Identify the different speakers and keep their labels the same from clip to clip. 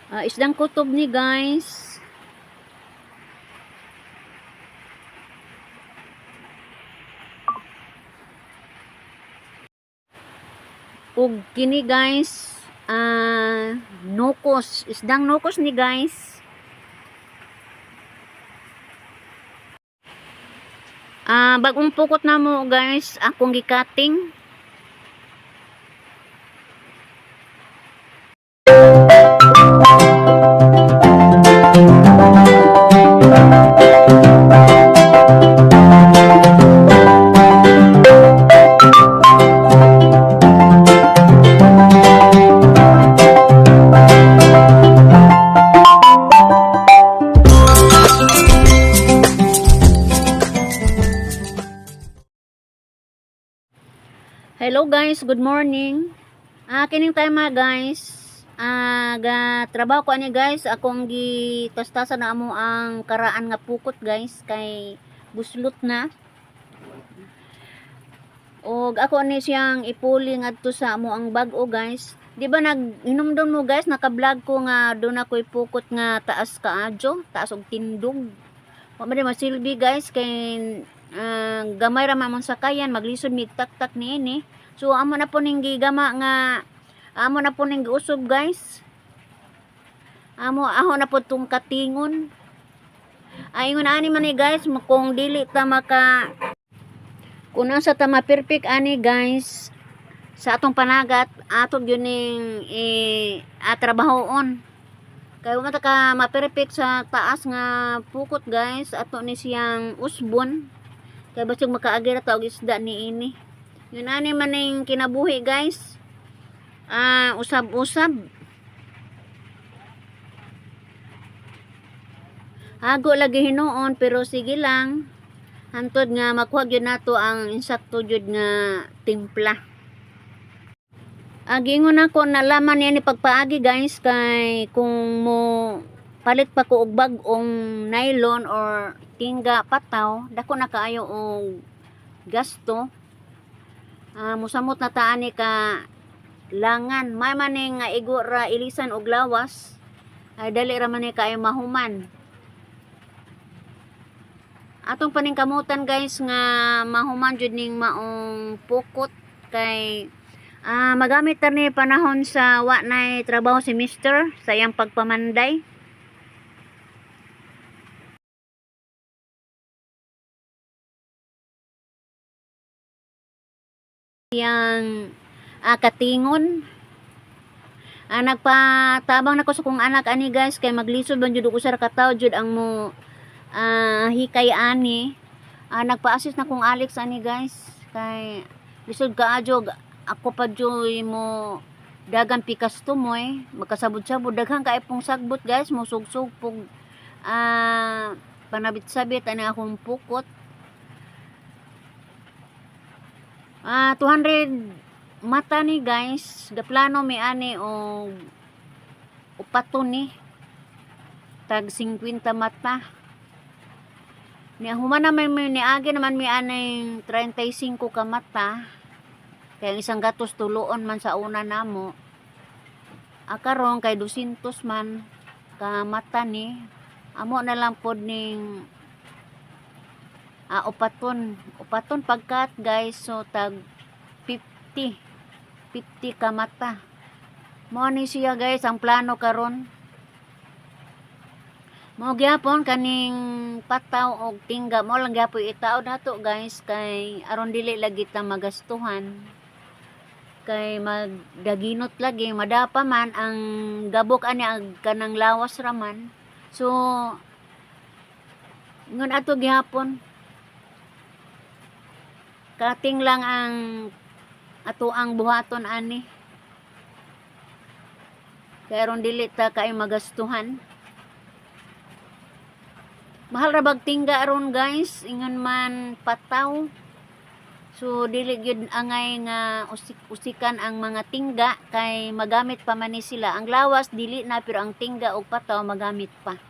Speaker 1: Isdang kutob ni, guys. Ug kini, guys, nukos, isdang nukos ni, guys. Bagong pukot na mo, guys, akong gikating. Hello guys, good morning. Kining time mga guys. Ga trabaho ko ani, guys, akong gitastasan na amo ang karaan nga pukot, guys, kay buslot na. Og ako ni siyang ipuli ngadto sa amo ang bag-o, guys. Di ba nag hinumdum mo, guys, naka-vlog ko nga doon ako ipukot nga taas kaadyo, taas og tindog. Wa man masilbi, guys, kay gamay ra man among sakayan, maglisod mig taktak niini. So amo na po ning gigama nga amo na po ning giusob, guys. Amo aho na po tong katingon. Ay, ingon ani man ni, guys, kung dili ta maka kung asa ta ma-perfect ani, guys, sa atong panagat, ato gyud ning trabahoon. Kay wa man ta ka ma-perfect sa taas nga pukot, guys, ato ni siyang usbon. Kay basig makaagi ra ta og isda niini. Yun ani man ning kinabuhi, guys. Usab-usab. Hago lagi hinuon, pero sige lang. Hantod nga makuha gyud nato ang insakto gyud nga timpla. Gingon ako nalaman niya ni pagpaagi, guys, kay kung mo palit pa ko og bag-ong nylon or tingga pataw, dako na kaayo og gasto. Musamot na ta ani ka langan. May man ni nga igo ra ilisan og lawas, ay dali ra man ni kaayo mahuman. Atong paningkamutan, guys, nga mahuman jud ning maong pukot kay magamit ta ni panahon sa wa nay trabaho si mister sa iyang pagpamanday. Yang katingon. Nagpatabang na ko sa kong anak ani, guys, kay maglisod man jud og usa ra ka tawo jud ang mo hikay ani. Nagpa-assist na kong Alex ani, guys, kay lisod kaayo ako pa joy mo dagan pikas tumoy magkasabot-sabot, daghan kay pong sagbot, guys, mo sugsug pug panabit-sabit ani akong pukot. 200 mata ni, guys, gaplano mi ani og upato ni tag 50 mata. Ni human naman mi niagi naman mi aning 35 ka mata. Kay ang isang gatos tuluon man sa una namo. Karon kay 200 man ka mata ni. Amo na lang pod ning upaton. Upaton pagkat, guys, so tag 50. 50 ka mata. Mo ni siya, guys, ang plano karon. Mo gyapon kaning pataw og tingga mo lang gyapon itaod nato, guys, kay aron dili lagi ta magastuhan. Kay magdaginot lagi, madapa man ang gabok ani ag kanang lawas raman. So ngon ato gihapon kating lang ang ato ang buhaton ani. Kay aron dili ta kay magastuhan. Mahal ra bag tingga aron, guys, ingon man pataw. So dili gyud angay nga usik-usikan ang mga tingga kay magamit pa man ni sila. Ang lawas dili na, pero ang tingga og pataw magamit pa.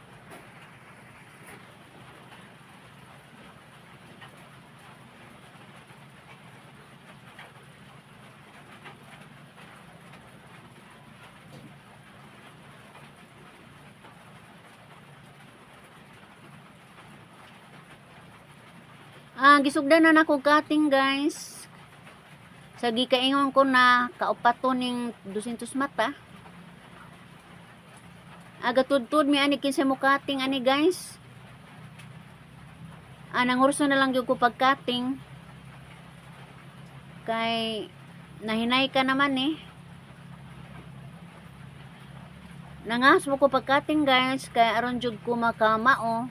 Speaker 1: Gisugdan na nako cutting, guys. Sa gikaingon ko na kaupato ning 200 mata. Aga tudtud mi ani kinsa mo cutting ani, guys. Nangurso na lang gyud ko pag-cutting. Kay nahinay ka naman eh. Nangas mo ko pag-cutting, guys, kay aron jud ko makamao.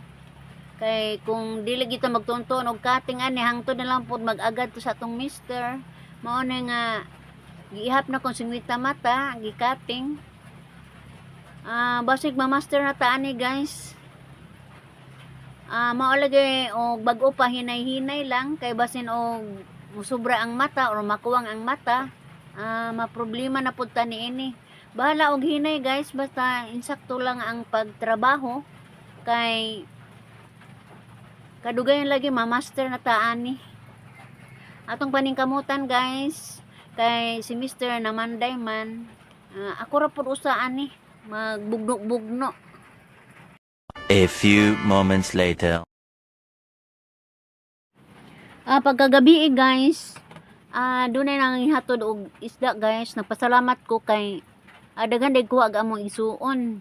Speaker 1: Kay kung dili gito magtuon-tuon og cutting ani, hangtod na lang pod mag-agad to sa atong mister. Mao na nga giihap na kong 50 mata, gi-cutting. Basig ma-master na ta ani, guys. Mao lagi og bag-o pa, hinay-hinay lang kay basin og musubra ang mata or makuwang ang mata, maproblema na pud ta niini. Bahala og hinay, guys, basta insakto lang ang pagtrabaho kay kadugayan lagi ma-master na ta ani. Atong paningkamutan, guys, kay si Mr. namanday man. Ako ra pud usa ani magbugno-bugno.
Speaker 2: A few moments later.
Speaker 1: Pagkagabi eh, guys, dunay nang ihatod og isda, guys. Nagpasalamat ko kay daghan day kuha ang among igsuon.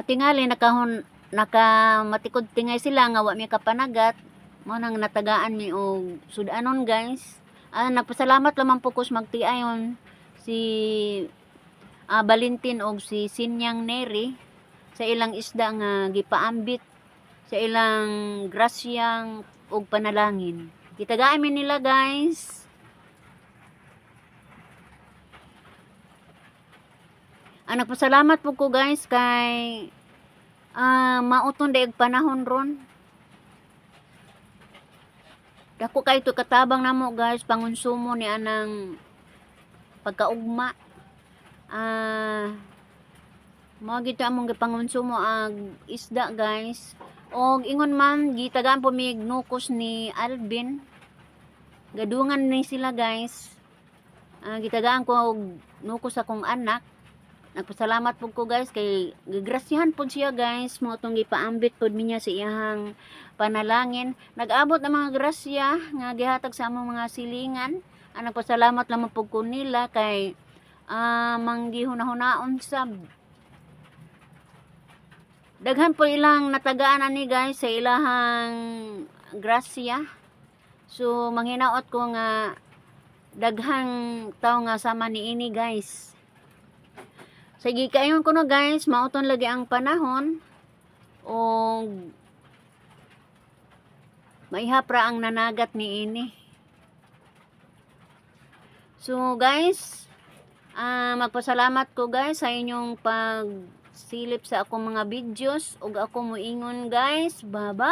Speaker 1: Tingali nakahon naka matikod tingay sila nga wa mi kapanagat. Mao nang natagaan mi og sudanon, guys. Nagpasalamat lamang po ko sa magtiayon si Valentin og si Sinyang Neri sa ilang isda nga gipaambit sa ilang grasyang og panalangin. Gitagaan mi nila, guys. Nagpasalamat po ko, guys, kay mauton daig panahon ron. Dako kay to katabang namo, guys, pangonsumo ni anang pagkaugma. Mao gito among gipangonsumo ang isda, guys. Og ingon man gitagaan po mig nukos ni Alvin. Gadungan ni sila, guys. Gitagaan ko og nukos akong anak. Nagpasalamat pud ko, guys, kay gigrasyahan pud siya, guys, mo atong gipaambit pud mi niya sa iyahang panalangin. Nag-abot ang mga grasya nga gihatag sa among mga silingan. Nagpasalamat lamang pud ko nila kay manggihuna-hunaon sab. Daghan po ilang natagaan ani, guys, sa ilahang grasya. So manghinaot ko nga daghang tao nga sama niini, guys. Sige, kayon ko no, guys, mauton lagi ang panahon og maihap ra ang nanagat niini. So guys, magpasalamat ko, guys, sa inyong pagsilip sa akong mga videos ug ako moingon, guys. Bye-bye.